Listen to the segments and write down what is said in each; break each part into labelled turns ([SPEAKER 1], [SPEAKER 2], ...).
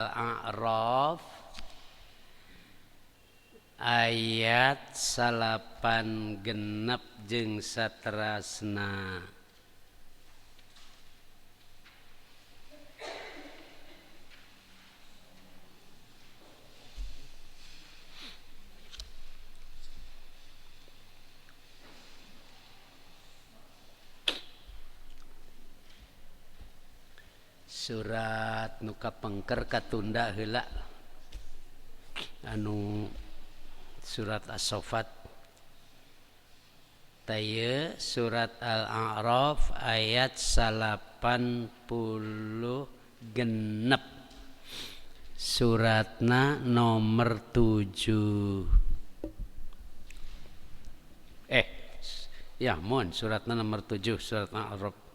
[SPEAKER 1] Al-A'raf ayat 96 jeung saterasna. Surat nu kapengker katunda heula anu surat As-Saffat. Taya surat Al-A'raf ayat 86. Suratna nomor 7. Ya mohon suratna nomor 7 surat Al-A'raf.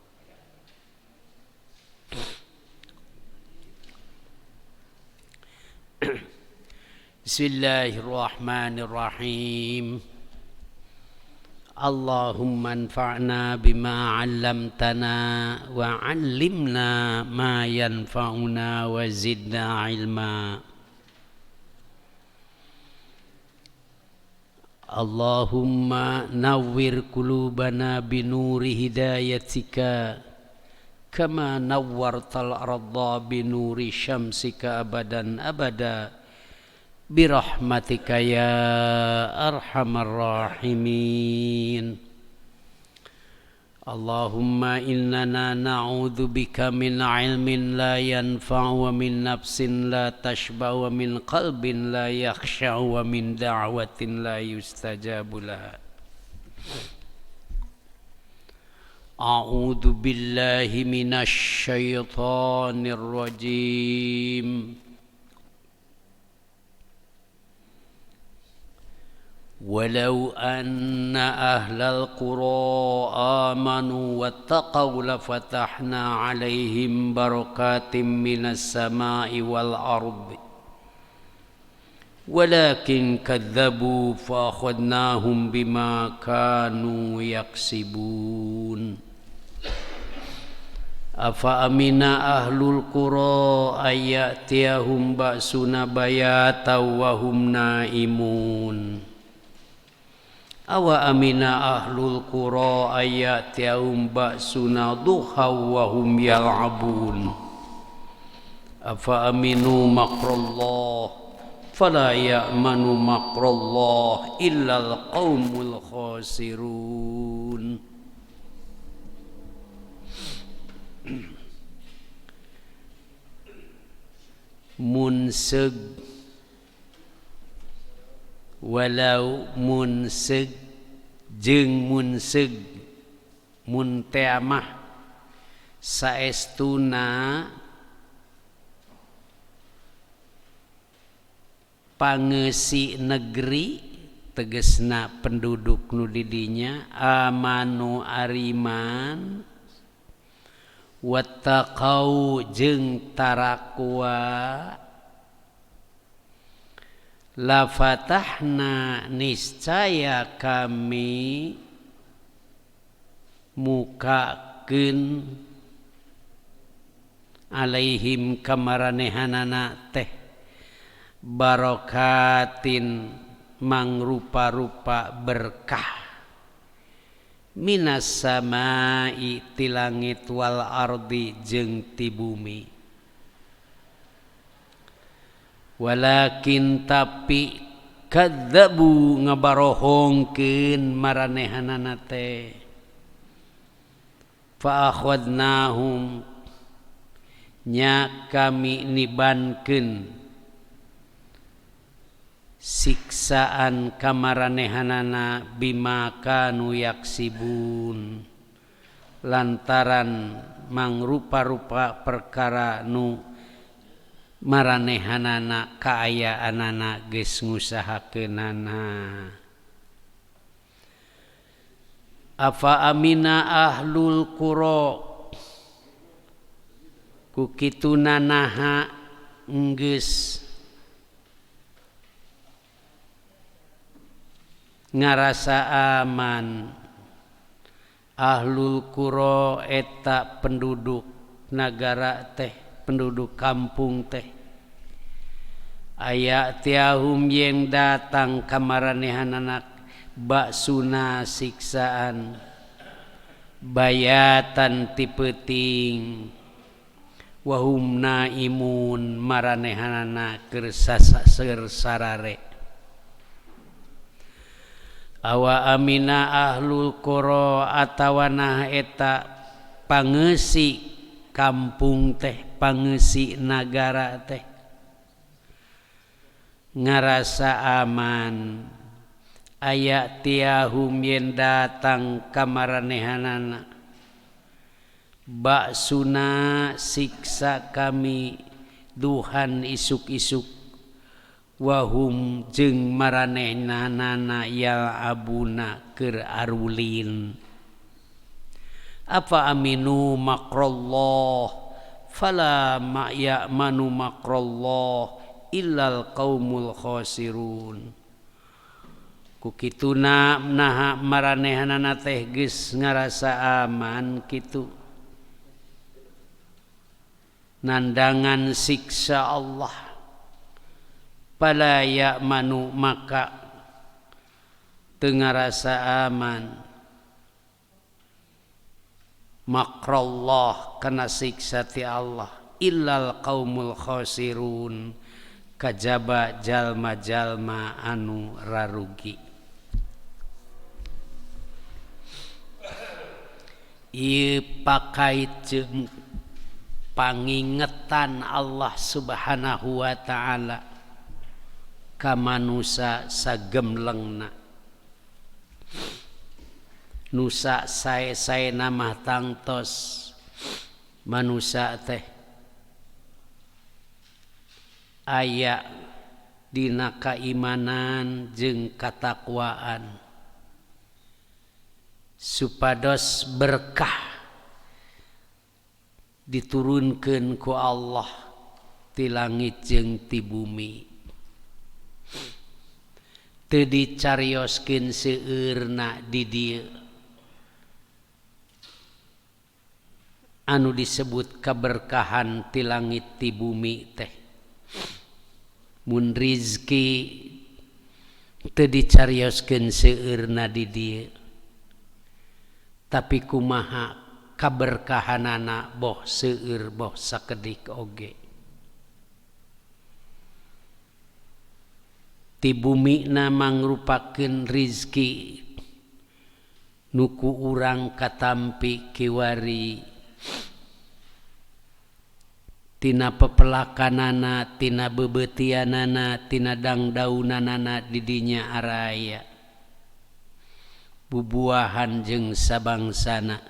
[SPEAKER 1] Bismillahirrahmanirrahim. Allahumma anfa'na bima 'allamtana wa 'allimna ma yanfa'una wa zidna 'ilma. Allahumma nawwir qulubana binuri hidayatika kama nawwartal arda binuri syamsika abadan abada birahmatika ya arhamar rahimin. Allahumma innana na'udzubika min ilmin la yanfa'u wa min nafsin la tashba' wa min qalbin la yakhsha' wa min da'watin la yustajabu laha. A'udzu billahi minasy syaithanir rajim. Walau anna ahlal qura amanu wattaqaw lafatahna 'alaihim barakatim minas sama'i wal ardi walakin kadzabu fa akhadnahum bima kanu yaksibun. Afa amina ahlul qura ayatiyahum ba'suna bayata wa hum naimun. Awa amina ahlul qura ayatiyahum ba'suna duha wa hum yal'abun. Afa aminu makrallah fala ya'manu makrallah illal qaumul khasirun. Munseg walau munseg jeung munseg munteamah saestuna pangeusi negeri tegesna penduduk nu di dinya amanu ariman wattaqau jeung tarakwa la fatahna niscaya kami mukakeun alaihim kamaranehanana teh barokatin mangrupa-rupa berkah minas samai ti langit wal ardi jeung ti bumi. Walakin tapi kadzabu ngabarohongkeun maranehanana teh fa akhadnahum nya kami nibankeun siksaan kamaranehanana bima kanu yaksibun lantaran mangrupa-rupa perkara nu maranehanana kaayaanana geus ngusahakeunana. Afa amina ahlul qura ku kituna naha geus ngarasa aman ahlul qura eta penduduk nagara teh penduduk kampung teh Aya tiahum yang datang ka maranehanana baksuna siksaan bayatan ti peuting wahum naimun maranehanana keur sarare. Awa amina ahlul qura atawana eta pangeusi kampung teh pangeusi nagara teh ngarasa aman aya tiahum yen datang ka maranehanana baksuna siksa kami duhan isuk-isuk wahum jeung maranehanana ya abuna keur arulin. Afa aminu makrallah fala ma'yamanu makrallah illal qaumul khasirun. Ku kituna naha maranehanana teh geus ngarasa aman kitu nandangan siksa Allah. Fala ya'manu maka teu ngarasa aman makrallah kana siksa ti Allah illal qaumul khasirun kajaba jalma-jalma anu rarugi. Ieu pakait jeung pangingetan Allah Subhanahu wa ta'ala ka manusa sagemlengna. Nusa sae-sae mah tangtos manusa teh aya dina kaimanan jeung katakwaan supados berkah diturunkeun ku Allah ti langit jeung ti bumi. Teu dicarioskeun seueurna di dieu anu disebut keberkahan ti langit ti bumi teh. Mun rizki teu dicarioskeun seueurna di dieu, tapi kumaha kaberkahanana boh seueur boh sakedik oge. Ti bumina mangrupakeun rizki nu ku urang katampi kiwari tina pepelakanana, tina bebeutianana, tina dangdaunanana didinya araya bubuahan jeung sabangsana.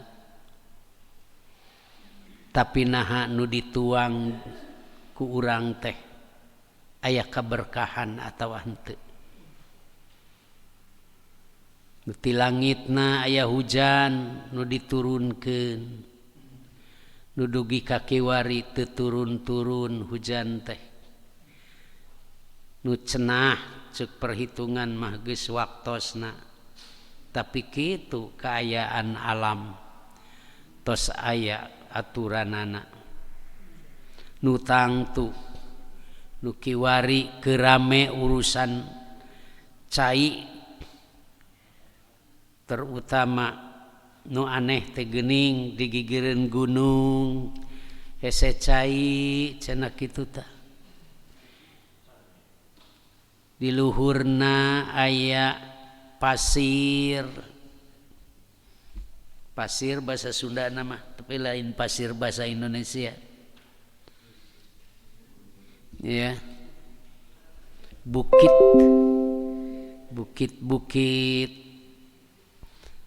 [SPEAKER 1] Tapi naha nu dituang ku urang teh aya keberkahan atawa henteu. Nu ti langitna aya hujan nu diturunkeun, nu dugi ka kiwari teu turun-turun hujan teh. Nu cenah ceuk perhitungan mah geus waktosna, tapi kitu kaayaan alam tos aya aturanana. Nu tangtu nu kiwari kerame urusan cai, terutama nu aneh teh geuning di gigireun gunung hese cai cenah kitu tah. Di luhurna aya pasir, pasir bahasa Sunda nama, tapi lain pasir bahasa Indonesia. Ya, bukit, bukit-bukit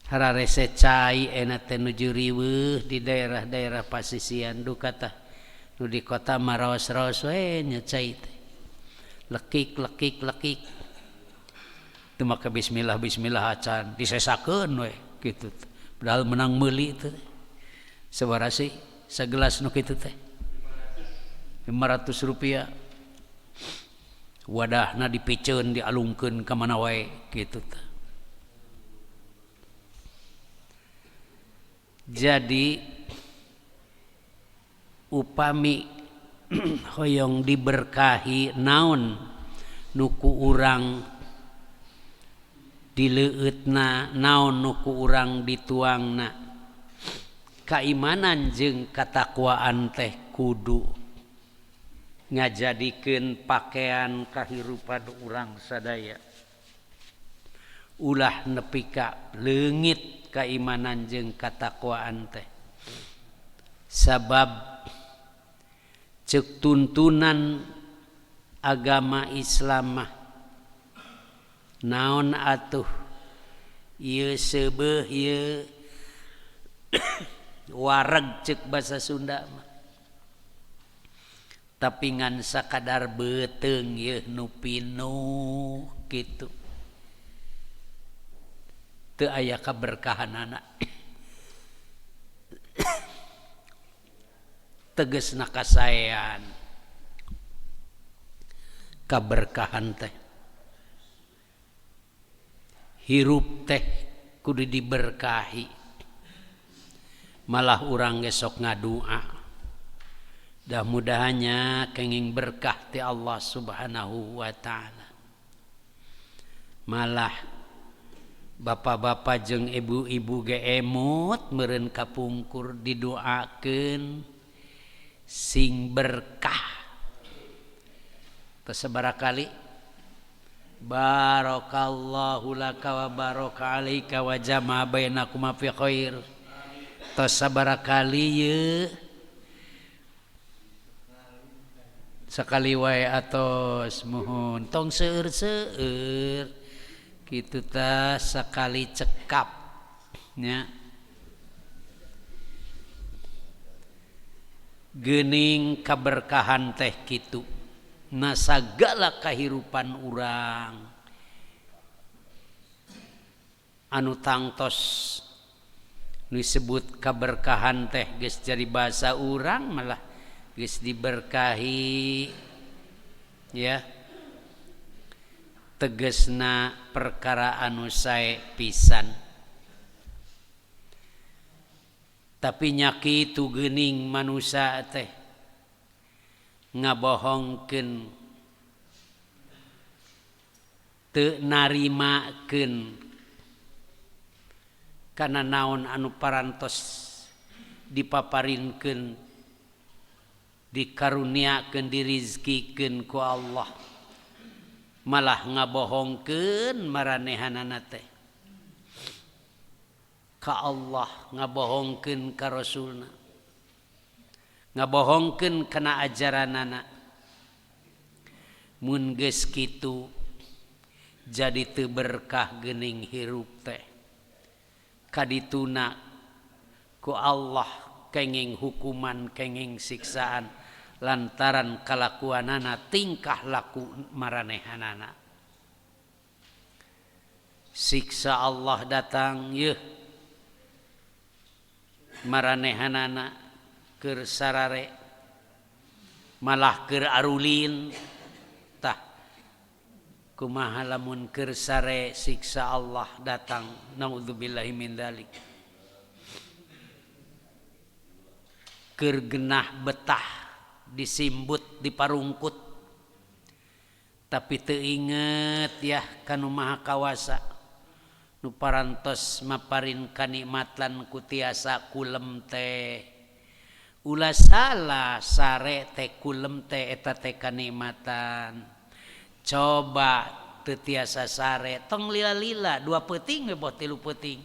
[SPEAKER 1] hararese cai enak teh nuju riweuh di daerah-daerah pasisian duka tah. Nu di kota mah raos-raos we nya cai teh. Lekik lekik lekik. Teu make bismillah bismillah acan disesakeun we kitu. Padahal menang meuli teh. Sabaraha sih sagelas nu kitu teh? 500 rupiah. Wadahna dipiceun dialungkeun ka mana wae kitu teh. Jadi upami Hoyong diberkahi naon nu ku urang dileueutna, naon nu ku urang dituangna. Kaimanan jeung katakwaan teh kudu ngajadikeun pakaian kahirupan urang sadaya. Ulah nepi ka leungit kaimanan jeung katakwaan teh. Sabab ceuk tuntunan agama Islam mah naon atuh ieu seubeuh ieu wareg ceuk basa Sunda mah, tapi ngan sakadar beuteung ieu nu pinuh kitu, teu aya kaberkahanana. Tegesna kasaean kaberkahan teh. Hirup teh kudu diberkahi. Malah urang ge sok ngadua, dah mudahannya kenging berkah ti Allah Subhanahu wa taala. Malah bapak-bapak jeung ibu-ibu ge emut meureun kapungkur didoakeun sing berkah. Teu sabaraha kali barakallahu laka wa baraka alaika wa jama'a bainakuma fi khair. Tos sabaraha kali ye sekali wae atos muhun tong seueur-seueur kitu tah sakali cekap nya. Geuning kaberkahan teh kitu na sagala kahirupan urang anu tangtos disebut kaberkahan teh geus jadi bahasa urang malah geus diberkahi ya. Tegesna perkara anu sae pisan. Tapi nya kitu geuning manusia teh ngabohongkeun, teu narimakeun kana naon anu parantos dipaparinkeun, dikaruniakeun, dirizkikeun ku Allah, malah ngabohongkeun maranehanana teh ka Allah, ngabohongkeun ka Rasulna, ngabohongkeun kana ajaranana. Mun geus kitu jadi teu berkah geuning hirup teh. Kadituna ku Allah kenging hukuman, kenging siksaan lantaran kalakuanana, tingkah laku maranehanana. Siksa Allah datang yeuh maranehanana keur sarare, malah keur arulin. Tah kumaha lamun keur sare siksa Allah datang, naudzubillahi min dzalik. Keur genah betah disimbut diparungkut, tapi teu inget yah kanu maha kawasa nu parantos maparin kanikmatan ku tiasa kulem teh. Ulah salah sare teh kulem teh eta teh kanikmatan. Coba teu tiasa sare tong lila-lila dua peuting we boh tilu peuting,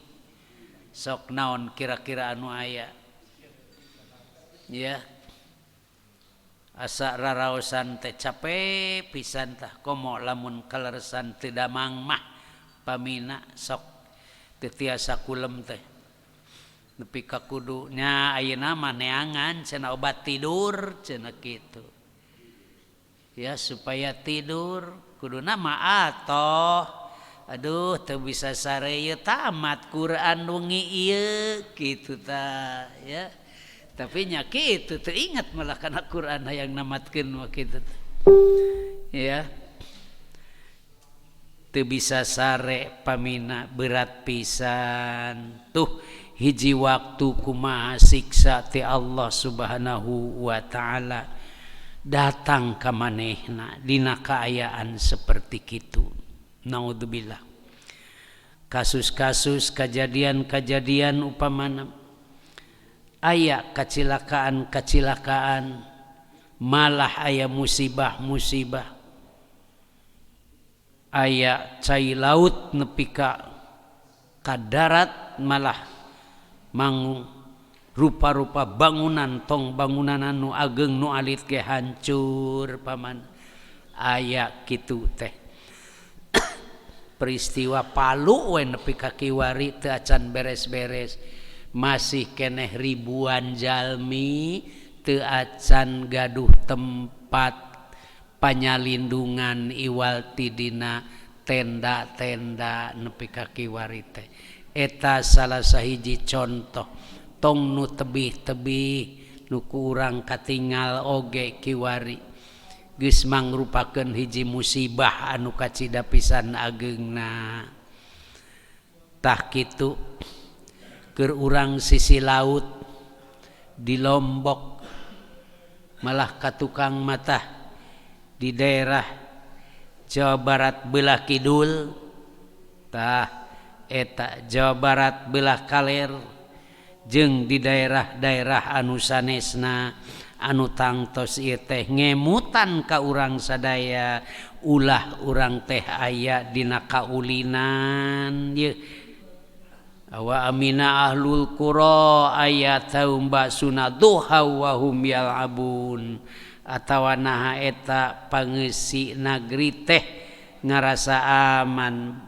[SPEAKER 1] sok naon kira-kira anu aya ya. Asa raraosan teh capek pisan tah, komo lamun kaleresan teu damang mah pamina sok teu tiasa kulem teh nepi ka kudu nya ayeuna mah neangan cenah obat tidur cenah kitu ya, supaya tidur kuduna mah atoh aduh teu bisa sare ieu tamat Quran wengi ieu kitu tah ya. Tapi nya kitu teu ingat malah kana Quran hayang namatkeun mah kitu teh ya. Teu bisa sare pamina berat pisan. Tuh hiji waktu kumaha siksa ti Allah Subhanahu wa taala Datang ka manehna dina kaayaan seperti kitu. Naudzubillah. Kasus-kasus kejadian-kejadian upamana aya kacilakaan-kacilakaan, malah aya musibah-musibah, aya cai laut nepi ka darat, malah mangu rupa-rupa bangunan, tong bangunan anu ageng, nu alit ge hancur paman. Aya kitu teh peristiwa Palu we nepi ka kiwari teu acan beres-beres, masih keneh ribuan jalmi teu acan gaduh tempat panyalindungan iwal ti dina tenda-tenda nepi ka kiwari teh. Eta salah sahiji contoh. Tong nu tebih-tebih, nu ku urang katingal oge kiwari geus mangrupakeun hiji musibah anu kacida pisan ageungna. Tah kitu keur urang sisi laut di Lombok, malah ka tukang matah di daerah Jawa Barat belah kidul, tah eta Jawa Barat belah kaler, jeung di daerah-daerah anu sanesna anu tangtos ieu teh ngemutan ka urang sadaya ulah urang teh aya dina kaulinan ye. Awa amina ahlul qura ayatahum ba'suna duha wa hum yal'abun, atawa naha eta pangeusi nagri teh ngarasa aman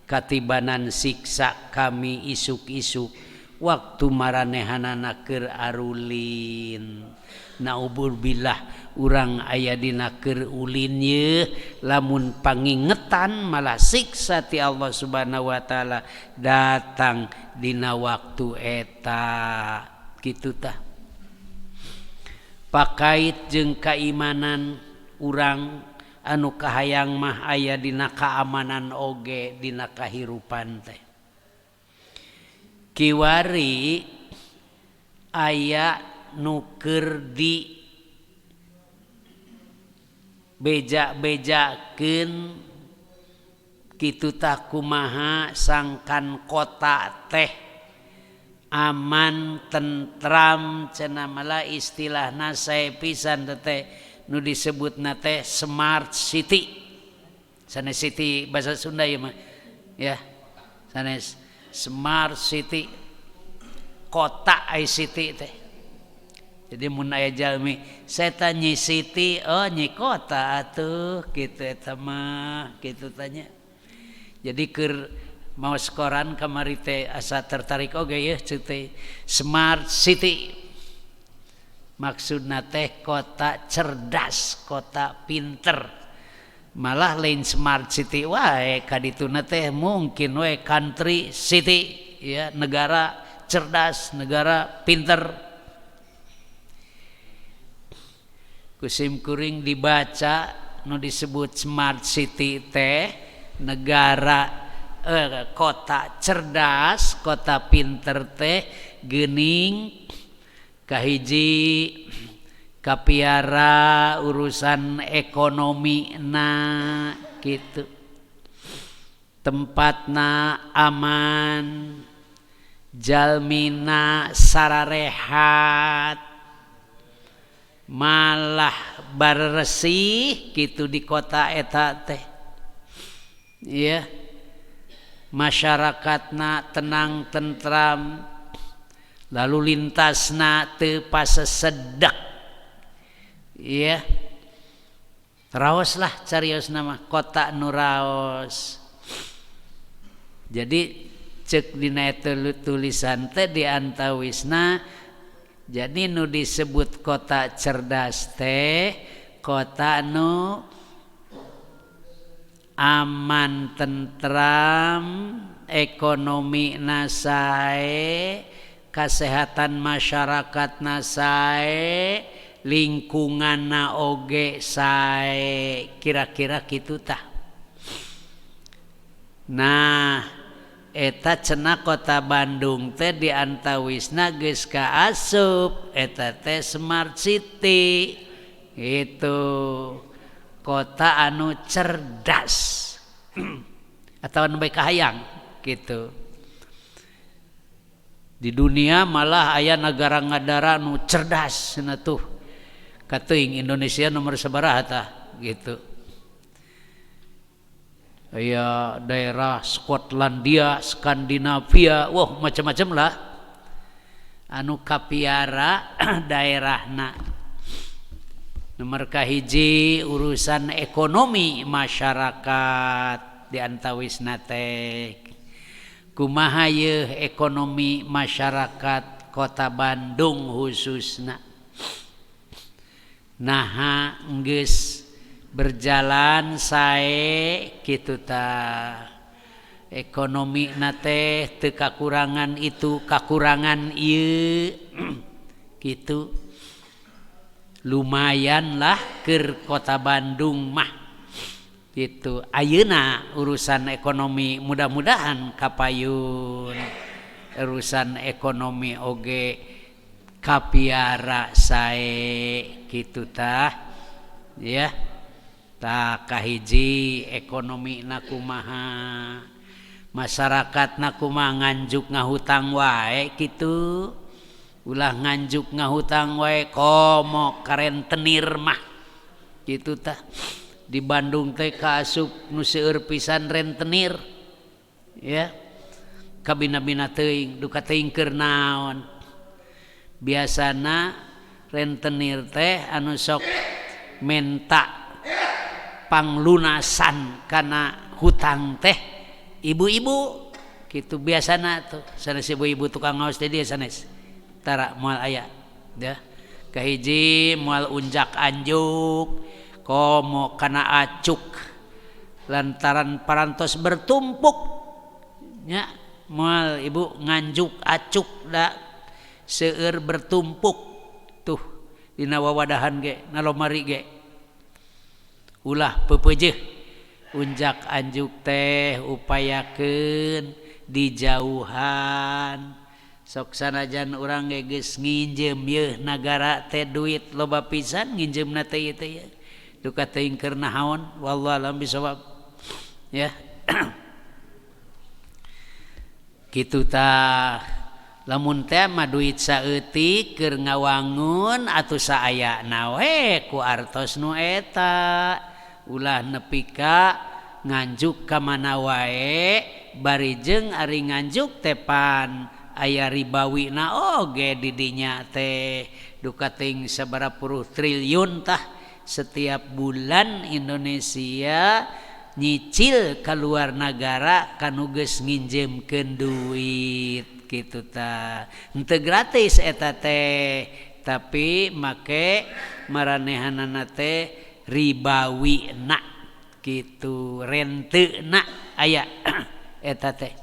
[SPEAKER 1] katibanan siksa kami isuk-isuk waktu maranehanana keur arulin. Naudzubillah urang aya dina keur ulin ye, lamun pangingetan malah siksa ti Allah Subhanahu wa taala datang dina waktu eta kitu tah. Pakait jeung kaimanan urang anu kahayang mah aya dina kaamanan oge dina kahirupan teh. Kiwari aya nu keur di beja-bejakeun kitu tah kumaha sangkan kota teh aman tentram cenah, malah istilahna sae pisan teh nu disebutna teh smart city. Sanes city bahasa Sunda ieu mah ya, sanes smart city, kota ICT teh. Jadi mun aya jalmi saya tanya city, oh nyi kota atuh kitu eta mah kitu tanya. Jadi keur maos koran kamari teh asa tertarik oge yeuh ceuk teh smart city. Maksudna teh kota cerdas, kota pinter. Malah lain smart city wae kadituna teh mungkin we country city ya, negara cerdas, negara pinter. Kusim kuring dibaca nu disebut smart city teh negara kota cerdas, kota pinter teh geuning kahiji kapiara urusan ekonomi na gitu, tempatna aman, jalmina sararehat, malah bersih gitu di kota eta teh ya, masyarakatna tenang tentram, lalu lintasna teu pasesedak ya, raos lah carios nama kota nu raos. Jadi cek dina eta tulisan teh di antawisna, jadi nu disebut kota cerdas teh kota nu aman tentram, ekonomi sae, kesehatan masyarakat sae, lingkungan na oge sae, kira-kira kitu tah. Nah eta cenah kota Bandung teh di antawisna geus kaasup eta teh smart city. Itu kota anu cerdas atau anu bae kahayang gitu. Di dunia malah aya negara-negara nu cerdas cenah tuh. Kateuing Indonesia nomor sabaraha tah gitu. Aya daerah Skotlandia, Skandinavia, wah macam-macam lah. Anu kapiara daerahna. Nomor kahiji urusan ekonomi masyarakat di antawisna teh. Kumaha yeuh ekonomi masyarakat Kota Bandung khususna. Naha geus berjalan sae kitu tah. Ekonomi na teh teu kakurangan itu kakurangan ieu kitu. Lumayan lah keur Kota Bandung mah gitu. Ayeuna urusan ekonomi mudah-mudahan kapayun, urusan ekonomi oge kapiara sae kitu tah ya. Tah kahiji ekonomi na kumaha, masyarakat na kumaha nganjuk ngahutang wae kitu. Ulah nganjuk ngahutang wae komo karentenir mah kitu tah. Di Bandung teh kaasup nu seueur pisan rentenir ya. Kabina-bina teuing duka teuing keur naon. Biasana rentenir teh anu sok menta panglunasan kana hutang teh ibu-ibu kitu biasana tuh. Sanes ibu-ibu tukang ngaos teh dia sanes. Tara moal aya ya. Kahiji moal unjak anjuk komo kana acuk lantaran parantos bertumpuk nya moal ibu nganjuk acuk da seueur bertumpuk tuh dina wawadahan ge na lomari ge. Ulah peupeujeuh unjak anjuk teh upayakeun dijauhan. Sok sanajan urang ge geus nginjem yeuh nagara teh duit loba pisan nginjemna teh ieu teh ya. Duka teuing keur naon wallahu alam bisawab ya. Kitu tah lamun teh mah duit saeutik keur ngawangun atuh saayana we ku artos nu eta. Ulah nepi ka nganjuk ka mana wae bari jeung ari nganjuk teh pan aya ribawina oge di dinya teh duka teuing sabaraha puluh triliun tah setiap bulan Indonesia nyicil keluar nagara kanu geus nginjemkeun duit kitu tah. Henteu gratis eta teh tapi make maranehanana teh ribawina kitu renteuna aya eta teh.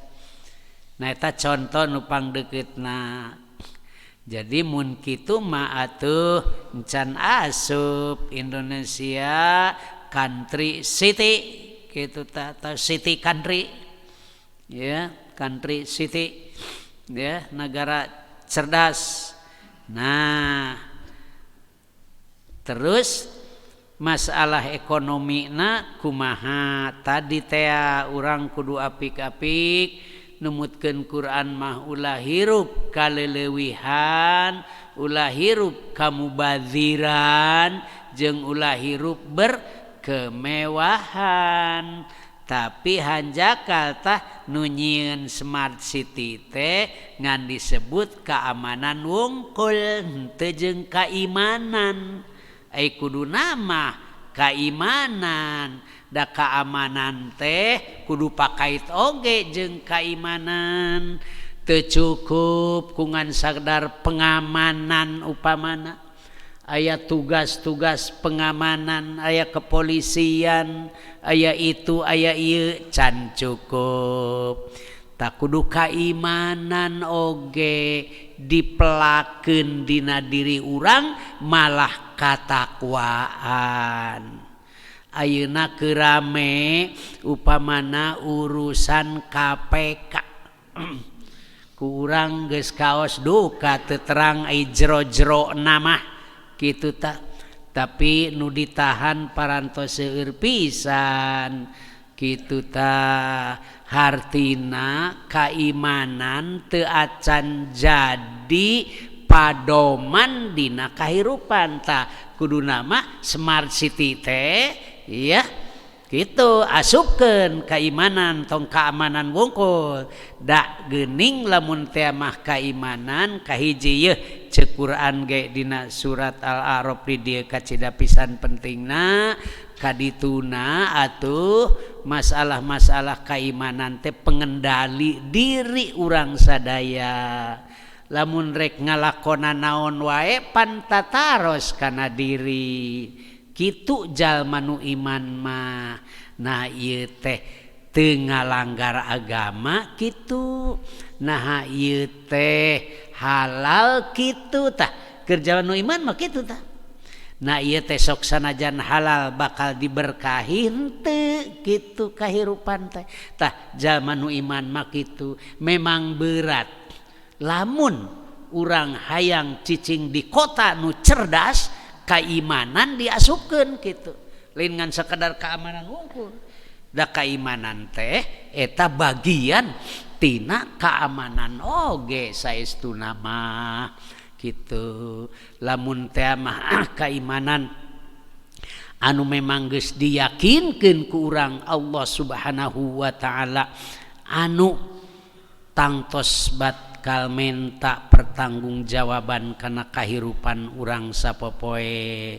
[SPEAKER 1] Nah eta contoh nu pangdekeutna. Jadi mun kitu mah atuh encan asup Indonesia country city kitu tah, atau city country ya, country city ya, negara cerdas. Nah terus masalah ekonomi na kumaha tadi teh urang kudu apik-apik numutkeun Quran mah ulah hirup kaleleuwihan, ulah hirup kamubadziran, jeung ulah hirup berkemewahan. Tapi hanjakal tah nu nyieun smart city teh ngan disebut keamanan wungkul henteu jeung kaimanan. Ai kuduna mah kaimanan, da keamanan teh kudu pakait oge jeung kaimanan. Teu cukup ku ngan sadar pengamanan upamana aya tugas-tugas pengamanan, aya kepolisian, aya itu aya ieu can cukup. Tak kudu kaimanan oge dipelakeun dina diri urang malah katakwaan. Ayeuna keur rame upamana urusan KPK. Ku urang geus kaos duka teu terang ai jero-jero namah kitu tah. Tapi nu ditahan parantos seueur pisan kitu tah. Hartina kaimanan teu acan jadi padoman dina kahirupan tah. Kuduna mah smart city teh ya gitu, asupkeun keimanan, tong keamanan wungkul. Da geuning lamun teh mah keimanan kahiji yeuh, ceuk Quran ge dina surat Al-A'raf di dieu kacida pisan pentingna. Kadituna atuh masalah-masalah keimanan teh pengendali diri urang sadaya. Lamun rek ngalakonan naon wae pan tataros kana diri kitu jalma nu iman mah. Nah, ieu teh teu ngalanggar agama kitu, nah ieu teh halal kitu tah. Keur jalma nu iman mah kitu tah. Nah, ieu teh sok sanajan halal bakal diberkahi henteu kitu kahirupan teh tah. Jalma nu iman mah kitu. Memang berat lamun urang hayang cicing di kota nu cerdas, keimanan diasupkeun kitu, lain ngan sekedar keamanan wungkul. Da keimanan teh eta bagian tina keamanan oge saestuna mah kitu. Lamun teh mah keimanan anu memang geus diyakinkeun ku urang Allah Subhanahu wa taala anu tangtos bakal menta pertanggungjawaban kana kahirupan urang sapopoe,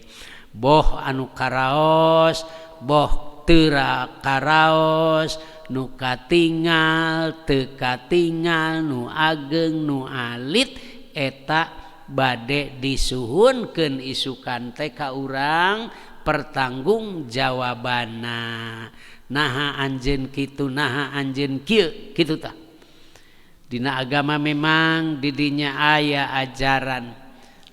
[SPEAKER 1] boh anu karaos boh teu karaos, nu katingal teu katingal, nu ageng nu alit, eta bade disuhunkeun isukan teh ka urang pertanggungjawabanna. Naha anjeun kitu, naha anjeun kieu kitu tah. Dina agama memang didinya aya ajaran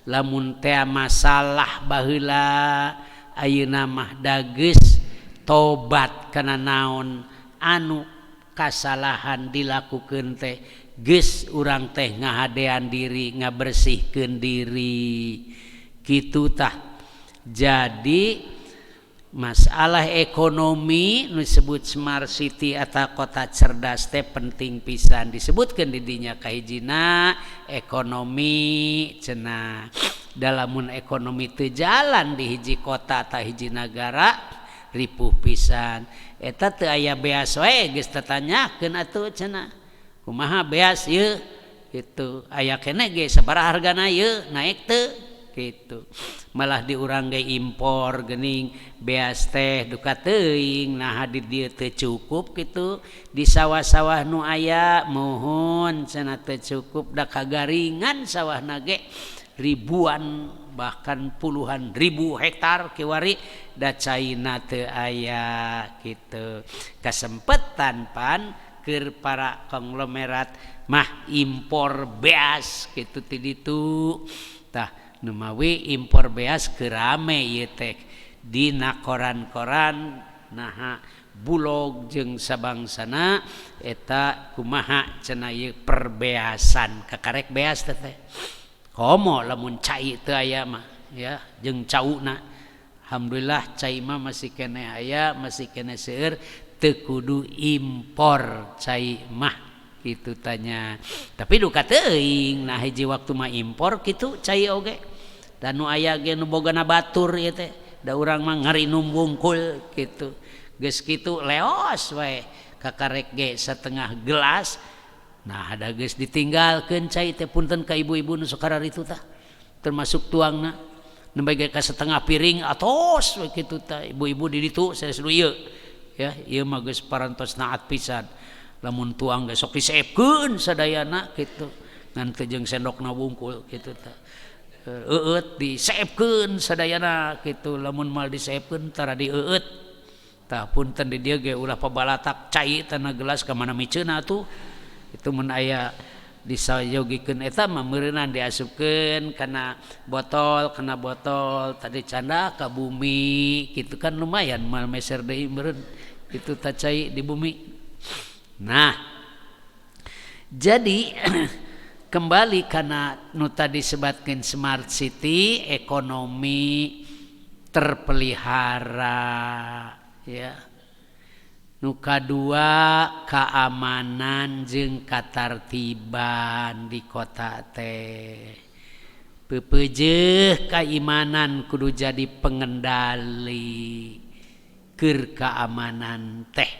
[SPEAKER 1] lamun teh masalah baheula, ayeuna mah dageus tobat kana naon anu kasalahan dilakukeun teh, geus urang teh ngahadean diri, ngabersihkeun diri kitu tah. Jadi masalah ekonomi nu disebut smart city atau kota cerdas teh penting pisan disebutkeun di dinya. Kahijina ekonomi cenah. Dalamun ekonomi teu jalan di hiji kota atau hiji nagara, ripuh pisan eta. Teu aya beas wae geus tatanyakeun atuh cenah, kumaha beas ieu kitu, aya keneh ge, sabaraha hargana ieu, naik teu gitu. Malah di urang ge impor geuning beas teh, duka teuing nah di dieu teu cukup gitu. Di sawah-sawah nu aya mohon cenah teu cukup, da kagaringan sawahna ge ribuan bahkan puluhan ribu hektar kiwari, da caina teu aya gitu. Kasempetan pan keur para konglomerat mah impor beas gitu ti ditu tah. Numawi impor beas keur rame ieu teh dina koran-koran, naha Bulog jeung sabangsana eta kumaha cenah ieu perbeasan, kakarek beas teh teh komo lamun cai teu aya mah ya jeung cauna. Alhamdulillah cai mah masih keneh aya, masih keneh seueur, teu kudu impor cai mah kitu tanya. Tapi duka teuing nah hiji waktu mah impor kitu cai oge, dan nu aya ge nu bogana batur ieu teh, da urang mah ngarinum wungkul kitu. Geus kitu leos wae, kakarek ge setengah gelas. Nah, ada geus ditinggalkeun cai teh. Punten ka ibu-ibu nu sok itu tah, termasuk tuangna nembe ge ka setengah piring atos we kitu tah. Ibu-ibu di ditu sanes nu ieu ya, ieu mah geus parantos naat pisan. Lamun tuang ge sok diseepkeun sadayana kitu, ngan teu jeung sendokna wungkul kitu tah, eueut diseepkeun sadayana kitu. Lamun mal diseepkeun tara dieueut tah. Punten di dieu ge ulah pabalatak cai tana gelas ka mana miceuna atuh. Itu mun aya disayogikeun eta mah meureunan diasupkeun kana botol, tadi canda ka bumi kitu kan lumayan, moal meser deui meureun kitu tah cai di bumi. Nah, jadi kembali karena nu tadi sebatkeun smart city, ekonomi. terpelihara ya. Nu kadua keamanan jeung katartiban di kota teh. Pepeujeuh keimanan kudu jadi pengendali keur keamanan teh.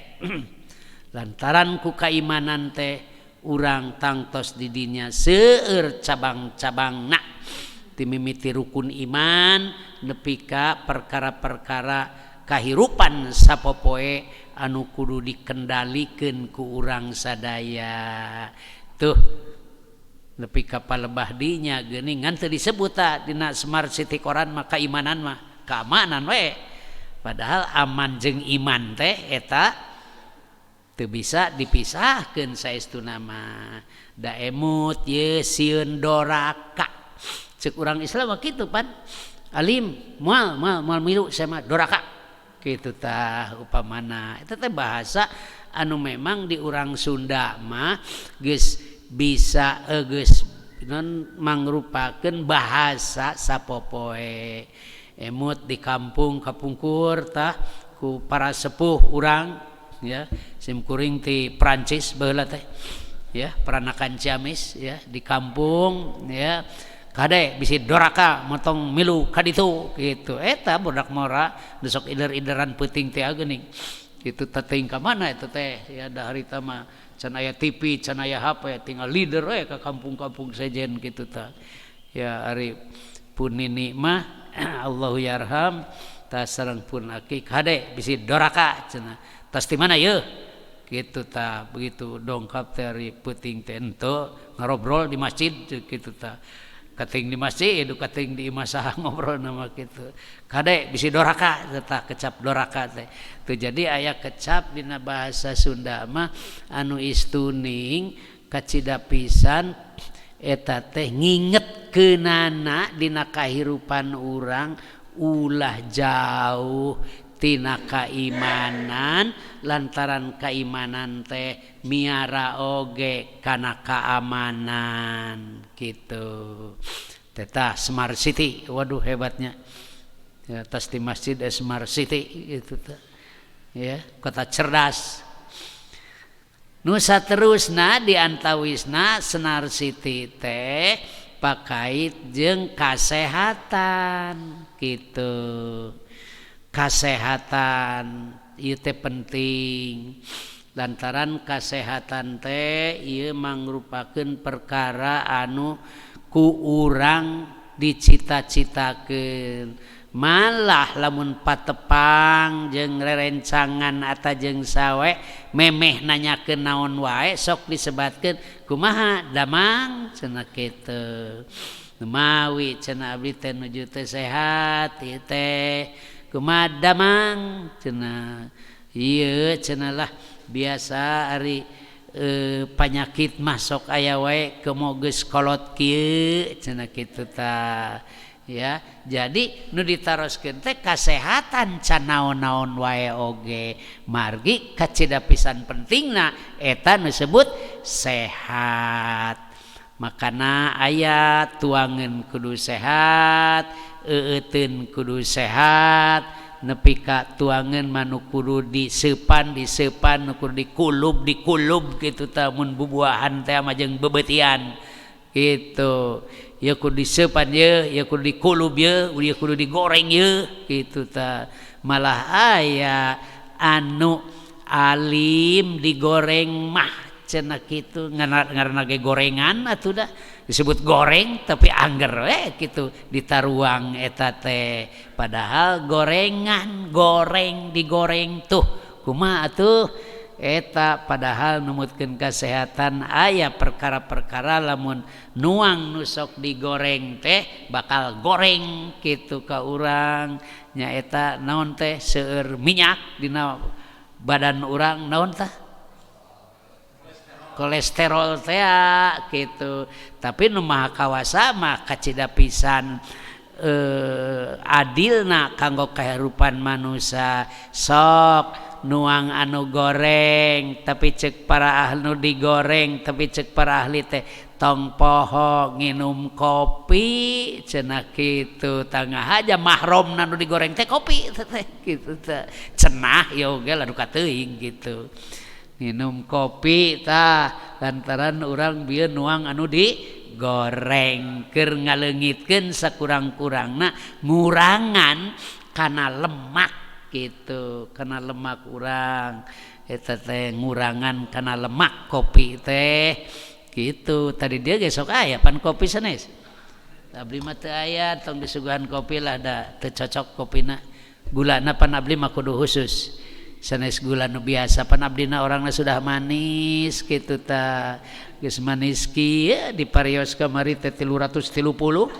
[SPEAKER 1] Lantaran ku keimanan teh urang tangtos di dinya seueur cabang-cabangna ti mimiti rukun iman nepi ka perkara-perkara kahirupan sapopoe anu kudu dikendalikeun ku urang sadaya. Tuh nepi ka palebah dinya geuning ngan teu disebut ta dina Smart City koran mah keimanan mah keamanan we. Padahal aman jeung iman teh eta teu bisa dipisahkeun saestuna mah. Da emut ye sieun doraka. Cek urang Islam mah kitu pan. Alim moal moal moal milu saya mah doraka. Kitu tah upamana. Eta teh bahasa anu memang di urang Sunda mah geus bisa geus non mangrupakeun bahasa sapopoe. Emut di kampung kapungkur tah ku para sepuh urang ya, sim kuring ti Prancis baheula teh ya, peranakan Ciamis ya, di kampung ya, kade bisi doraka motong milu ka ditu kitu. Eta budak mora besok ider-ideran peuting teh geuning kitu teuing ka mana eta teh ya, da harita mah can aya TV, can aya HP, tinggal leader we ka kampung-kampung sejen kitu tah ya. Ari pun nini mah Allahu yarham tah sareng pun aki kade bisi doraka cenah tas di mana yeuh kitu tah. Begitu dongkap teh ari peuting teh henteu ngarobrol di masjid kitu tah, kating di masjid kating di imah saha ngobrol nama kitu, kade bisi doraka tah, kecap doraka teh. Teu jadi aya kecap dina bahasa Sunda mah anu istuning kacida pisan eta teh ngingetkeunana dina kahirupan urang ulah jauh tina kaimanan, lantaran kaimanan teh miara oge kana keamanan gitu. Teta Smart City, waduh hebatnya ya, tas di masjid Smart City gitu teh ya, kota cerdas. Nusa terusna di antawisna Smart City teh pakait jeung kasehatan gitu. Kasehatan ieu teh penting, lantaran kasehatan teh ieu mangrupakeun perkara anu ku urang dicita-citakeun. Malah lamun patepang jeung rerencangan atawa jeung sawe memeh nanyakeun naon wae sok disebatkeun kumaha damang cenah kitu. Mawi cenah abdi teh nuju teh sehat ieu teh kumaha damang cenah ieu cenah lah biasa ari panyakit mah sok aya wae komo geus kolot kieu cenah kitu tah ya. Jadi nu ditaroskeun teh kasehatan can naon-naon wae oge, margi kacida pisan pentingna eta nu disebut sehat. Makana aya tuangeun kudu sehat, eueuteun kudu sehat, nepi ka tuangeun mah nu kudu diseupan diseupan, nu kudu dikulub dikulub kitu tah mun bubuahan teh mah jeung bebeutian gitu. Ya kudu diseupan ye, ya kudu dikulub ye, ya kudu digoreng ye kitu tah. Malah aya anu alim digoreng mah cenah kitu, ngaranna ge gorengan atuh dah disebut goreng tapi angger we kitu ditaruang eta teh, padahal gorengan goreng digoreng tuh kumaha atuh eta. Padahal numutkeun kesehatan aya perkara-perkara lamun nuang nu sok digoreng teh bakal goreng kitu ka urang nyaeta naon teh seueur minyak dina badan urang naon tah kolesterol teh gitu. Tapi nu maha kawasa mah kacida pisan adilna kanggo kahirupan manusia. Sok nuang anu goreng tapi cek para ahli nu digoreng tapi cek para ahli teh Tong poho nginum kopi cenah kitu tangah aja mahromna nu digoreng teh kopi teh kitu teh cenah ieu ge lah duka teuing gitu. Minum kopi tah lantaran urang bieu nuang anu digoreng keur ngaleungitkeun sakurang-kurangna ngurangan kana lemak gitu, kana lemak urang eta teh ngurangan kana lemak kopi teh gitu. Tadi dia ge sok aya pan kopi sanes. Abdi mah teu aya, tong disuguhan kopi lah da teu cocok kopina. Gulana pan abdi mah kudu khusus. Sanes gula nu biasa pan abdina orangna sudah manis kitu ta. Geus manis kieu di parios kamari teh 330.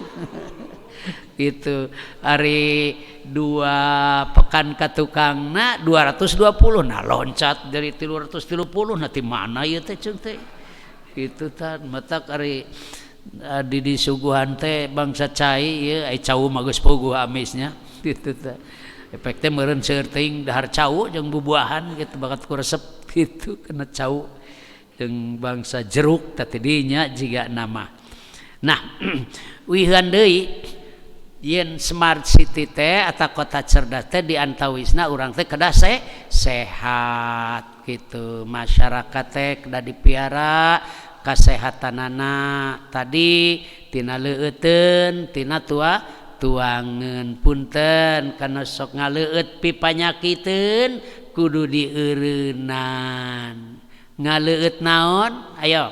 [SPEAKER 1] Gitu. Ari 2 pekan ka tukangna 220. Nah loncat dari 330 nah ti mana ieu teh ceung teh. Gitu ta matak ari di disuguhan teh bangsa cai ieu ai cau mah geus puguh amisnya gitu ta. Efek teh meureun seueur teuing dahar cau jeung bubuahan gitu bakat ku resep gitu kena cau jeung bangsa jeruk tah tidinya jiga nama. Nah, wihan deui yen smart city teh atau kota cerdas teh diantawisna urang teh kedah sehat gitu. Masyarakat teh kedah dipiara kasehatanana tadi tina leueuteun tina tua tuangeun punten kana sok ngaleueut pipanyakiteun kudu dieureunnan. Ngaleueut naon? Ayo.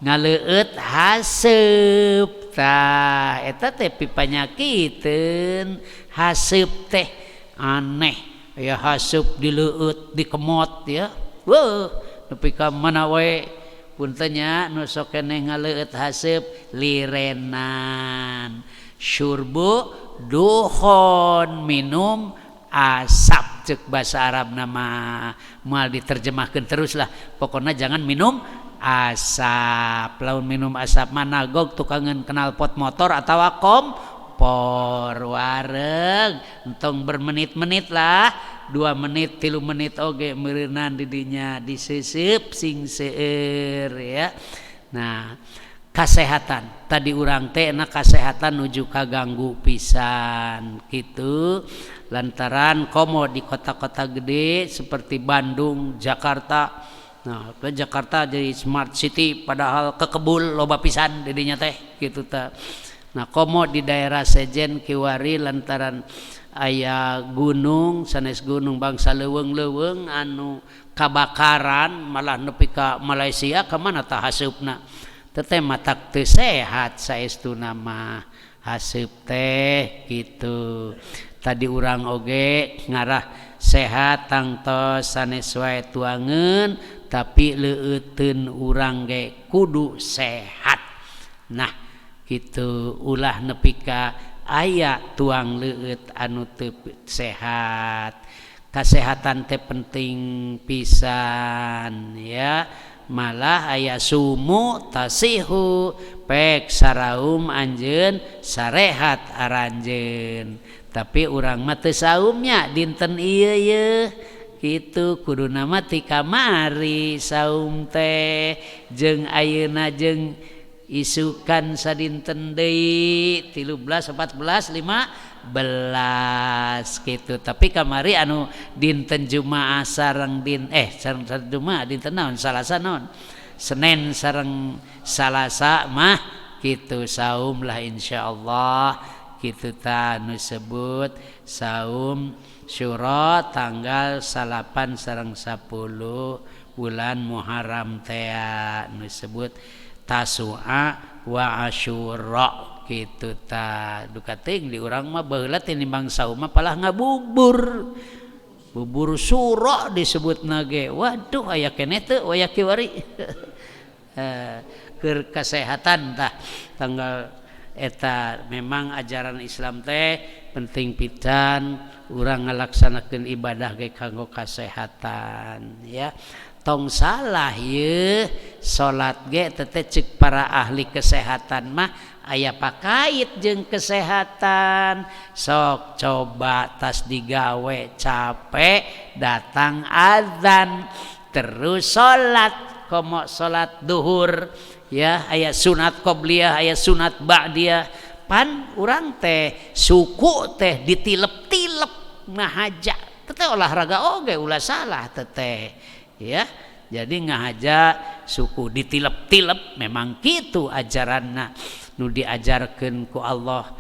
[SPEAKER 1] Ngaleueut haseup tah eta teh pipanyakiteun haseup teh aneh ya haseup dileueut dikemot ya. Weuh nepi ka mana we punten nya nu sok keneh ngaleueut haseup lirenan syurbu dukhon minum asap cek bahasa Arab nama moal diterjemahkeun terus lah pokona jangan minum asap. Lamun minum asap mah nagog tukangeun knalpot motor atawa kompor wareg entong bermenit-menit lah 2 menit 3 menit oge meureunan di dinya diseuseub sing seueur ya. Nah kasehatan tadi urang teh na kasehatan nuju kaganggu pisan kitu lantaran komo di kota-kota gede seperti Bandung, Jakarta. Nah, ke Jakarta jadi smart city padahal kekebul loba pisan didinya teh kitu ta. Nah, komo di daerah sejen kiwari lantaran aya gunung sanes gunung bangsa leuweung-leuweung anu kabakaran malah nepi ka Malaysia ka mana tah haseupna. Teteh matak teu sehat saestuna mah haseup teh kitu. Tadi urang oge ngarah sehat tangtos sanes wae tuangeun tapi leueuteun urang ge kudu sehat. Nah kitu ulah nepi ka aya tuang leueut anu teu sehat. Kasehatan teh penting pisan ya. Malah aya sumu tasihu pek saraum anjeun sarehat aranjeun. Tapi urang mah teu saumnya dinten ieu yeuh kitu kuduna mah ti kamari saum teh jeung ayeuna jeung isukan sadinten deui 13 14 15 gitu. Tapi kamari anu dinten Jumaah sareng sareng Jumaah dinten naon Salasa naon Senin sareng Salasa mah kitu saum lah insyaallah kitu ta nu sebut saum Syura tanggal 9 sareng 10 bulan Muharram tea nu sebut Tasua wa Asyura kitu ta. Duka teuing di urang mah baheula tinimbang saum mah palah ngabubur bubur sura disebutna ge. Waduh aya keneh teu waya kiwari. Keur kasehatan tah tanggal eta memang ajaran Islam teh penting pisan urang ngalaksanakeun ibadah ge kanggo kasehatan ya. Tong salah ye salat ge teh cek para ahli kesehatan mah aya pakait jeung kesehatan. Sok coba tas digawe capek datang azan terus salat Komo salat duhur ya, aya sunat qobliyah, aya sunat ba'diyah. Pan urang teh suku teh ditilep-tilep ngahaja teh olahraga oge, ulah salah teteh ya. Jadi ngahaja suku ditilep-tilep, memang kitu ajaranna nu diajarkeun ku Allah,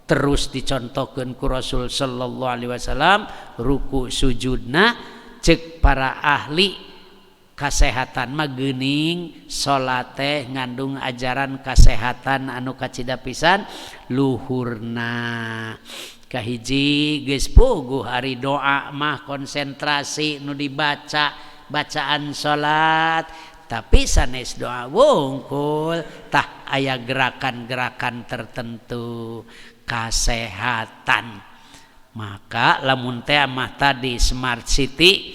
[SPEAKER 1] terus dicontohkeun ku Rasul sallallahu alaihi wasallam. Ruku sujudna, cek para ahli kesehatan mah geuning salat teh ngandung ajaran kesehatan anu kacida pisan luhurna. Kahiji, geus puguh ari doa mah konsentrasi nu dibaca bacaan salat, tapi sanes doa wungkul tah aya gerakan-gerakan tertentu kesehatan. Maka lamun teh mah tadi smart city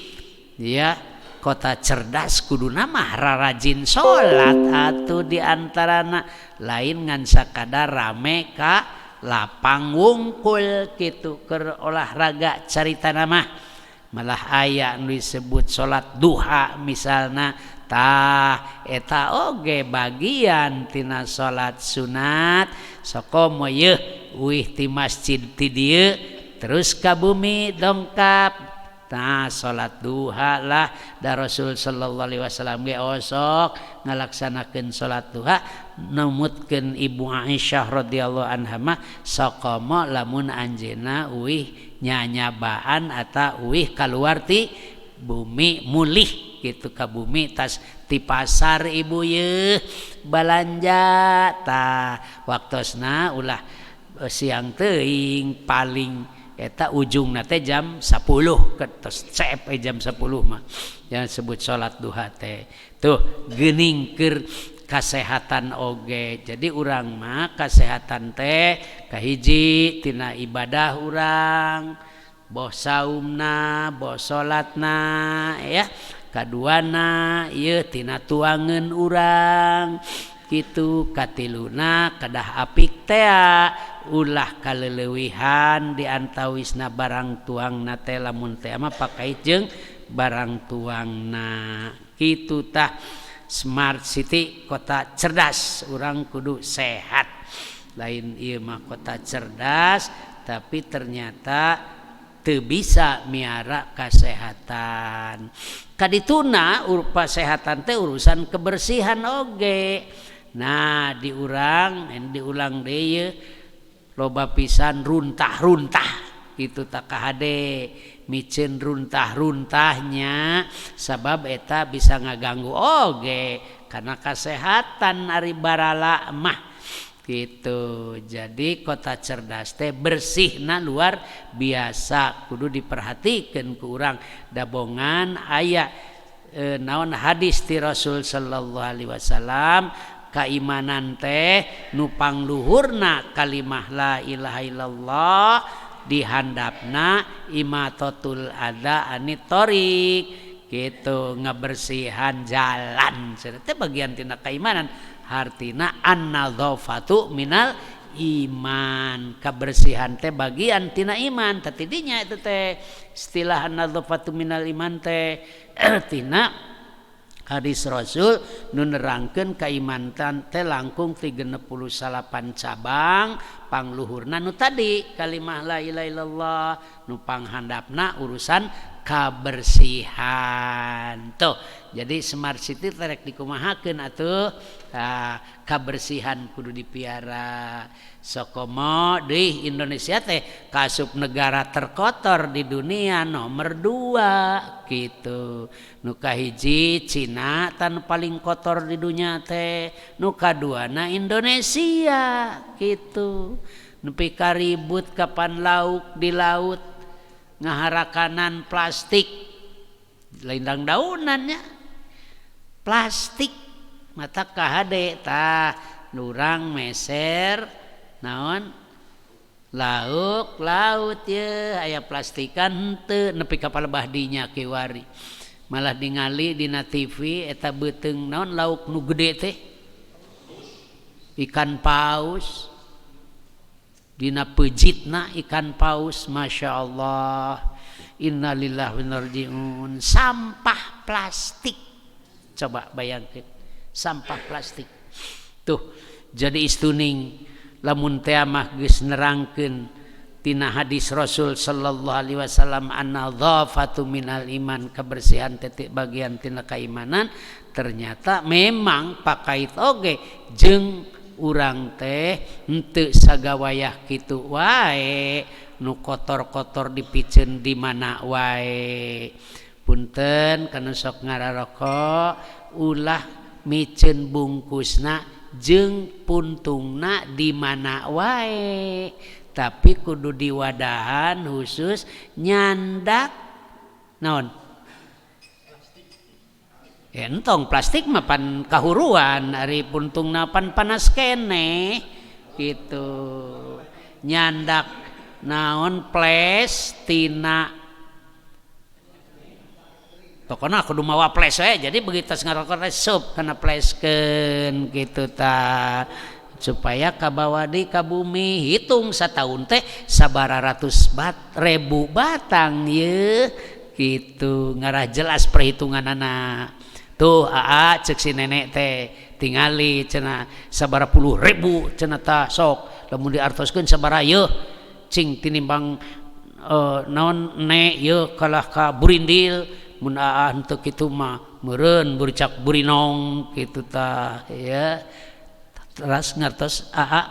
[SPEAKER 1] ya, kota cerdas, kuduna mah rarajin salat atuh diantarana, lain ngan sakadar rame ka lapang wungkul gitu keur olahraga. Carita mah malah aya nu disebut salat duha misalna. Tah, eta oge bagian tina salat sunat. Sokomo yeuh uih ti masjid ti dieu terus ka bumi dongkap. Nah, salat duha lah da Rasul sallallahu alaihi wasallam ge osok ngalaksanakeun salat duha. Numutkeun Ibu Aisyah radhiyallahu anha mah, sakomo lamun anjeunna uih nyanyabaan atau uih kaluar ti bumi, mulih gitu ka bumi, tas ti pasar ibu ye balanja. Tah, waktosna ulah siang teuing, paling eta ujung teh jam 10 ketos cep jam 10 mah yang sebut salat duha teh. Tuh geuning keur kasehatan oge. Jadi urang mah kesehatan teh kahiji tina ibadah urang, boh saumna, boh salatna ya. Kaduana ieu tina tuangeun urang kitu. Katiluna kedah apik tea, ulah kaleleuwihan di antawisna barang tuangna teh. Lamun teh mah pakai jeung barang tuangna kitu. Tah, smart city, kota cerdas, urang kudu sehat. Lain ieu mah kota cerdas tapi ternyata teu bisa miara kesehatan. Kadituna kesehatan teh urusan kebersihan oge. Nah, diurang, diulang deui, loba pisan runtah-runtah itu. Tak kahade miceun runtah-runtahnya, sabab eta bisa ngaganggu oge karena kesehatan ari barala mah gitu. Jadi kota cerdas teh bersih, nah luar biasa, kudu diperhatikan ku urang. Dabongan aya naon hadis ti Rasul sallallahu alaihi wasallam, keimanan teh nu pangluhurna kalimah la ilaha illallah, dihandapna imatatul adza anit thoriq gitu, ngebersihan jalan teh bagian tina keimanan. Hartina an-nadzafatu minal iman, kebersihan teh bagian tina iman. Tadinya itu teh istilah an-nadzafatu minal iman teh tina hadis Rasul nu nerangkeun kaimanan teh langkung ti 69 cabang, pangluhurna nu tadi kalimah la ilaha illallah, nu panghandapna urusan kabersihan. Tuh, jadi smart city terek dikumahakeun atuh. Nah, kabersihan kudu dipiara. Sokomo di Indonesia teh kasup negara terkotor di dunia nomor 2 gitu. Nu kahiji Cina tan paling kotor di dunia teh, nu kaduana Indonesia gitu. Nepi ka ribut kapan lauk di laut ngaharakanan plastik, lain daunannya, plastik mata kahade. Tah, urang meser naon lauk laut ye aya plastikan henteu, nepi ka palebah dinya kiwari malah ningali dina TV eta beuteung naon lauk nu gede teh, ikan paus, dina pejitna ikan paus. Masya Allah, innalillahi wa inna ilaihi rajiun, sampah plastik. Coba bayangkan, sampah plastik tuh. Jadi istuning lamun teh mah geus nerangkeun tina hadis Rasul sallallahu alaihi wasallam, an-nadhafatu minal iman, kebersihan titik bagian tina keimanan. Ternyata memang pakait oge jeung urang teh henteu sagawayah kitu wae, nu kotor-kotor dipiceun di mana wae. Punten kana sok ngararokok, ulah miceun bungkusna jeung puntungna di mana wae, tapi kudu diwadahan khusus, nyandak naon entong plastik mah pan kahuruan, ari puntungna pan panas keneh gitu. Nyandak naon, fles tina, pokoknya kudu mawa fles we. Jadi begitu ngarokok teh sup kana fleskeun gitu ta, supaya kabawa di ka bumi. Hitung setahun teh sabara ratus bat ribu batang ye gitu, ngarah jelas perhitungan anak tuh. Aa, cek si nenek teh, tingali cenah sabara puluh ribu cenah. Ta sok lamun diartoskeun sabara yeuh, cing tinimbang naon ne yeuh kalah ka burindil. Mun aa henteu kitu mah meureun buricak burinong kitu tah ya. Teras ngartos aa,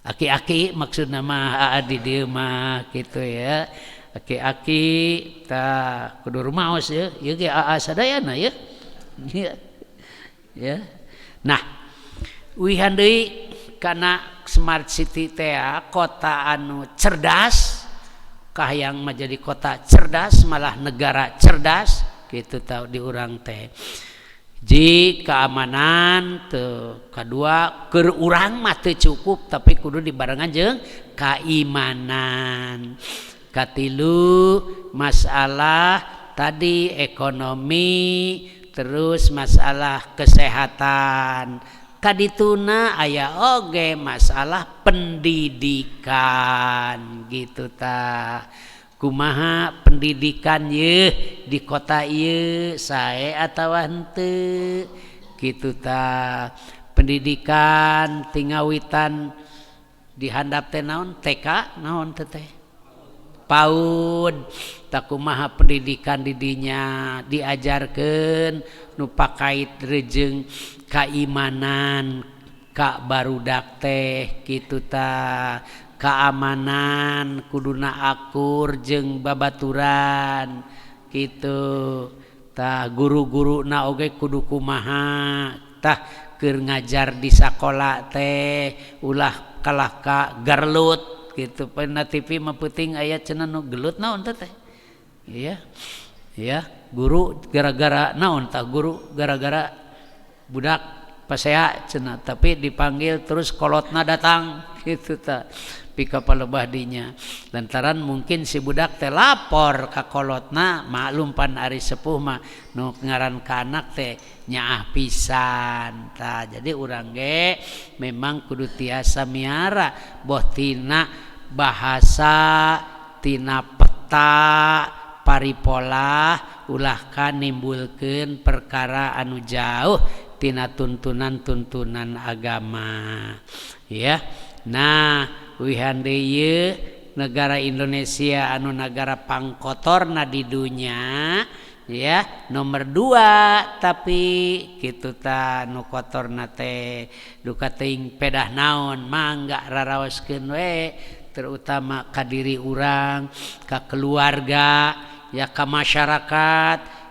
[SPEAKER 1] aki-aki maksudna mah, aa di dieu mah gitu ya, aki-aki tah kudu rumaos ya, ieu ge aa sadayana ya ya ya. Nah, uihan deui kana smart city teh, kota anu cerdas, kahayang mah jadi kota cerdas, malah negara cerdas gitu tau di urang teh. Ji keamanan tuh, kedua keur urang mah teu cukup, tapi kudu dibarengan jeung keimanan. Katilu masalah tadi ekonomi, terus masalah kesehatan, kadituna aya oge masalah pendidikan gitu ta. Kumaha pendidikan ye di kota ieu, sae atawa henteu gitu ta. Pendidikan tingawitan di handap teh naon, TK naon teh, PAUD tah, kumaha pendidikan didinya, diajarkeun nu pakait rejeung keimanan ka barudak teh kitu ta. Keamanan kuduna akur jeung babaturan gitu tah. Guru-guru na oge kudu kumaha tah keur ngajar di sakola teh, ulah kalah ka garlut gitu. Na TV mah peuting aya cenah nu gelut naon teh teh. Iya ya, guru gara-gara naon tah, guru gara-gara budak pasea cenah, tapi dipanggil terus kolotna datang gitu ta, pika palebah dinya, lantaran mungkin si budak teh lapor ka kolotna. Maklum pan ari sepuh mah nu ngaran ka anak teh nyaah pisan tah. Jadi urang ge memang kudu tiasa miara boh tina bahasa, tina peta paripola, ulah ka nimbulkeun perkara anu jauh tina tuntunan-tuntunan agama ya. Nah, wihan deui negara Indonesia anu negara pangkotorna di dunia ya, nomor 2, tapi kitu ta nu kotorna teh. Duka teuing pedah naon, mangga raraoskeun we, terutama ka diri urang, ka keluarga ya, ka masyarakat,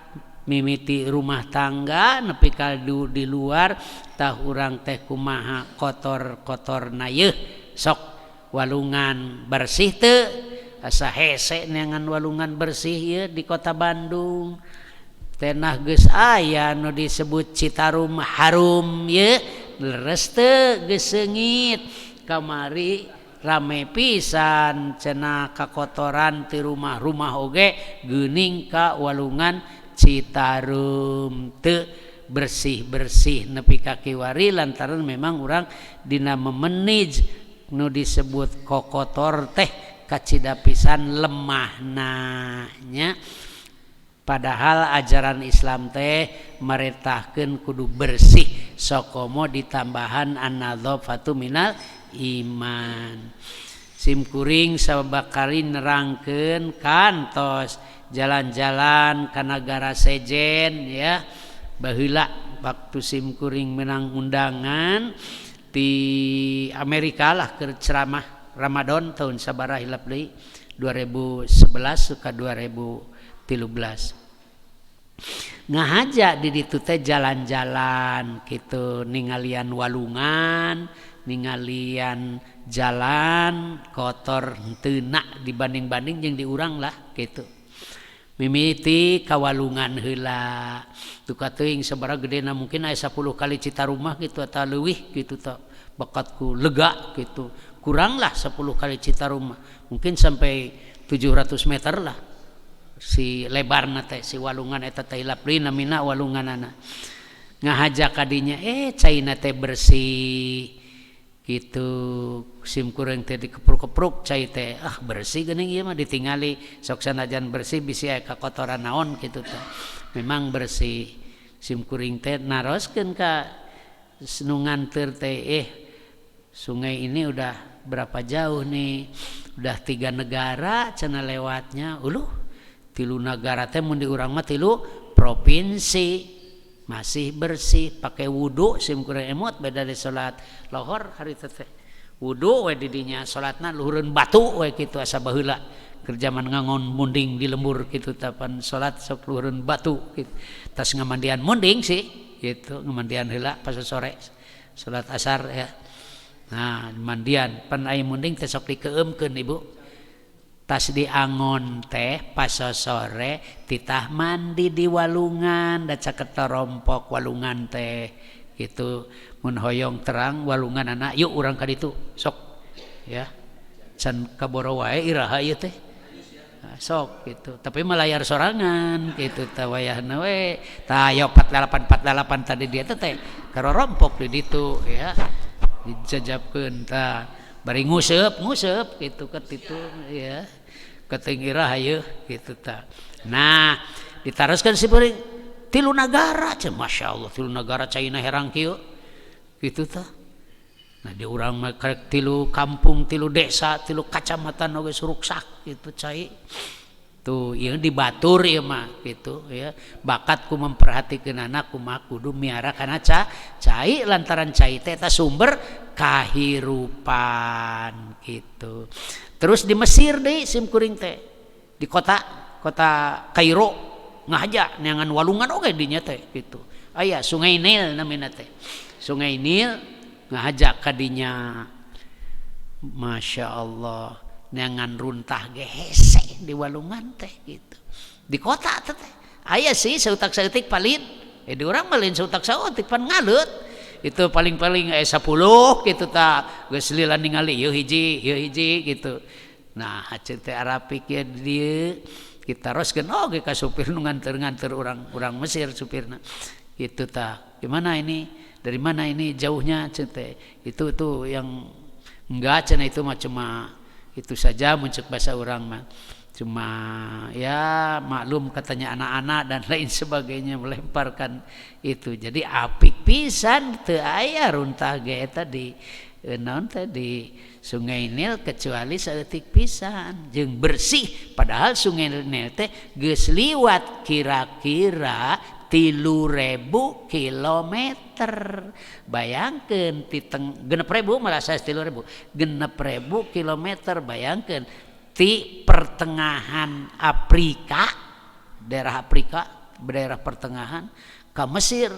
[SPEAKER 1] mimiti rumah tangga nepi ka di luar tah. Urang teh kumaha kotor-kotorna yeuh? Sok walungan bersih teu? Asa hese neangan walungan bersih ye di kota Bandung. Tenah geus aya nu disebut Citarum Harum ye, leres teu? Geus seungit. Kamari rame pisan cenah kakotoran ti rumah-rumah oge geuning ka walungan Citarum, teu bersih-bersih nepi ka kiwari, lantaran memang urang dina memanage nu disebut kokotor teh kacida pisan lemahna nya. Padahal ajaran Islam teh merintahkeun kudu bersih, sokomo ditambahan an-nadzafatu minal iman. Sim kuring sababakali nerangkeun kantos jalan-jalan ka nagara sejen ya. Baheula waktu sim kuring menang undangan di Amerika lah ke ceramah Ramadan tahun sabaraha hilap deui, 2011 suka 2013, ngahaja di ditu teh jalan-jalan gitu, ningalian walungan, ningalian jalan kotor henteu dibanding-banding jeung di urang lah gitu. Mimiti ka walungan heula, duka teuing sabaraha gedena, mungkin aya 10 kali Citarum gitu atau leuwih gitu tah, bakat ku lega gitu, kurang lah 10 kali Citarum, mungkin sampai 700 meter lah si lebarna teh si walungan eta teh. Hilap deui namina walunganana. Ngahaja kadinya, caina teh bersih gitu. Sim kuring teh dikepruk-kepruk cai teh, ah bersih geuning ieu mah ditingali, sok sanajan bersih bisi aya kakotoran naon gitu teh, memang bersih. Sim kuring teh naroskeun ka nu nganteur teh, "Sungai ini udah berapa jauh nih?" "Udah tiga negara," cenah, lewatnya. Uluh, tilu negara teh mun di urang mah tilu provinsi, masih bersih. Pakai wudhu sim kuring emot, beda di salat lohor hari teh, wudhu we di dinya, salatna luhureun batu we kitu, asa baheula keur zaman ngangon munding di lembur kitu. Tapan salat sok luhureun batu gitu. Tas ngamandian munding sih gitu, ngamandian heula pas sore salat asar ya. Nah, mandian pan aya munding teh sok dikeumkeun, Ibu. Tas diangon teh pas sore, titah mandi di walungan, da caket rompok walungan teh gitu. Mun hoyong terang walungan anak, yuk urang ka ditu sok ya, can kaboro wae iraha ieu teh. Nah, sok gitu, tapi melayar sorangan gitu tah, wayahna we tah yo 48 48 tadi dia teh karompok di ditu ya, dijajabkeun tah, bari nguseup nguseup gitu ke ditu ya, ketingira hayu gitu tah. Nah, ditaroskeun si beuring tilu nagara cenah, Masya Allah, tilu nagara caina herang kieu gitu tah. Nah, di urang mah karek tilu kampung, tilu desa, tilu kacamatan oge suruksak gitu cai. Tuh ieu di batur ieu mah gitu ya, bakat ku memperhatikan anak kumaha kudu miara kana cai, lantaran cai teh eta sumber kahirupan gitu. Terus di Mesir deui sim kuring teh di kota kota Kairo ngahaja neangan walungan oge dinya teh gitu. Aya Sungai Nil namina teh, Sungai Nil. Ngahaja kadinya, Masya Allah, neangan runtah ge hese di walungan teh gitu. Di kota teh aya sih seutak-saeutik palin, di urang mah lain seutak saeutik, pan ngaleut itu paling-paling 10 gitu tah, geus lila ningali ieu hiji, ieu hiji gitu. Nah, ceuk teh arapik ya dieu, kita teroskeun oge ka supir nu nganter-nganter urang, urang Mesir supirna gitu tah. "Gimana ini, dari mana ini jauhnya?" ceuk teh. Itu tuh yang enggak cenah, itu mah cuma itu saja, mun ceuk bahasa urang mah cuma ya maklum katanya, anak-anak dan lain sebagainya melemparkan itu. Jadi apik pisan, teu aya runtah ge eta di naon teh di Sungai Nil kecuali saeutik pisan, jeung bersih. Padahal Sungai Nil teh geus liwat kira-kira 3.000 kilometer. Bayangkeun ti teng 6.000 malah, saya 3.000, 6.000 kilometer. Bayangkeun ti pertengahan Afrika, daerah Afrika daerah pertengahan ke Mesir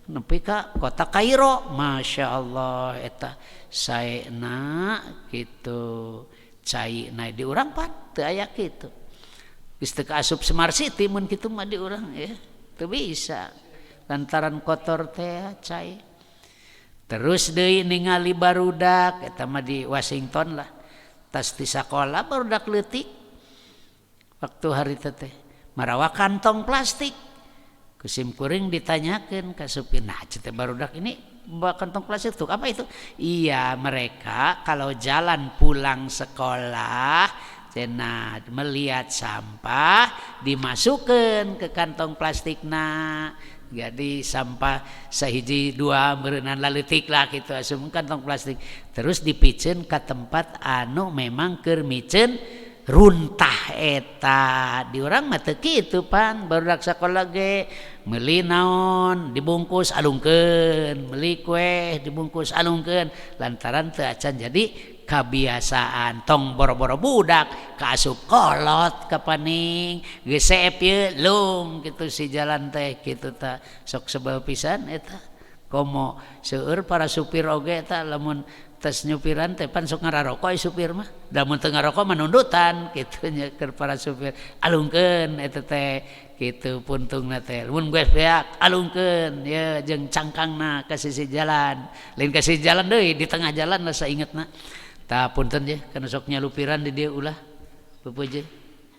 [SPEAKER 1] nepi ka kota Kairo. Masya Allah, eta saena gitu cai. Nah, di urang pan teu aya kitu, geus teu kaasup Smart City mun kitu mah di urang ya, teu bisa lantaran kotor teh cai. Terus deui ningali barudak eta mah di Washington lah, tas di sakola, barudak leutik waktu hari teh marawa kantong plastik. Ku sim kuring ditanyakeun ka supir, "Nah," ceuk, "barudak ini bawa kantong plastik tuh apa itu?" "Iya, mereka kalau jalan pulang sekolah." cenah melihat sampah dimasukkan ke kantong plastikna. Jadi sampah sahiji dua meureunan laleutik lah kitu asup kantong plastik, terus dipiceun ka tempat anu memang keur miceun runtah eta. Di urang mah teu kitu pan, barudak sakola ge meuli naon dibungkus alungkeun, meuli kue dibungkus alungkeun, lantaran teu acan jadi kebiasaan. Tong boro-boro budak, kaasup kolot kapaning geus seep ieu lung kitu si jalan teh kitu ta. Sok sebel pisan eta. Komo seueur para supir oge eta, lamun tes nyupiran teh pan sok ngararokok supir mah, da mun teu ngarokok mah nundutan kitu nya. Keur para supir alungkeun eta teh kitu puntungna teh, mun geus beak alungkeun ye jeung cangkangna ka sisi jalan, lain ka sisi jalan deui, di tengah jalan lah saingetna. Tah, punten ye kana sok nyalupiran di dieu, ulah pepeje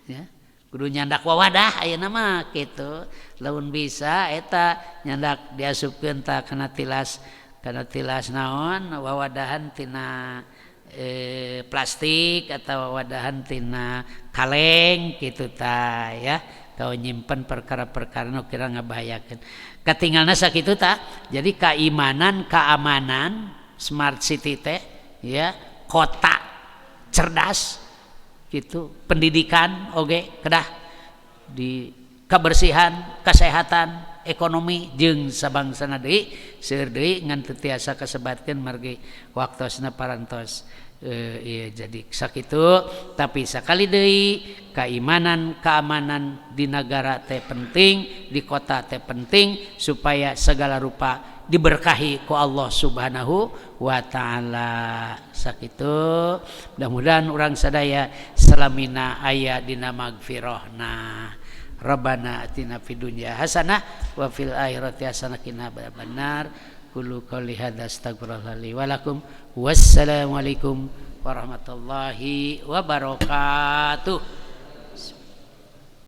[SPEAKER 1] ya, kudu nyandak wawadah ayeuna mah kitu. Lamun bisa eta nyandak diasupkeun ta kana tilas, kana tilas naon, wawadahan tina plastik atau wawadahan tina kaleng kitu ta ya, kau nyimpen perkara-perkara nu kira ngabahayakeun. Katinggalna sakitu ta. Jadi keimanan, keamanan, smart city teh ya, kota cerdas gitu, pendidikan oge kedah di kebersihan, kesehatan, ekonomi jeung sabangsana deui. Seueur deui ngan teu tiasa kasebatkeun margi waktosna parantos iya, jadi sakitu. Tapi sakali deui, keimanan, keamanan di negara teh penting, di kota teh penting, supaya segala rupa diberkahi ku Allah Subhanahu wa taala. Sakitu, mudah-mudahan urang sadaya salamina aya dina magfirahna. Rabbana atina fid dunya hasanah wa fil akhirati hasanah qina adzabannar. Aqulu qouli hadza, astaghfirullah li wa lakum. Wassalamualaikum warahmatullahi wabarakatuh.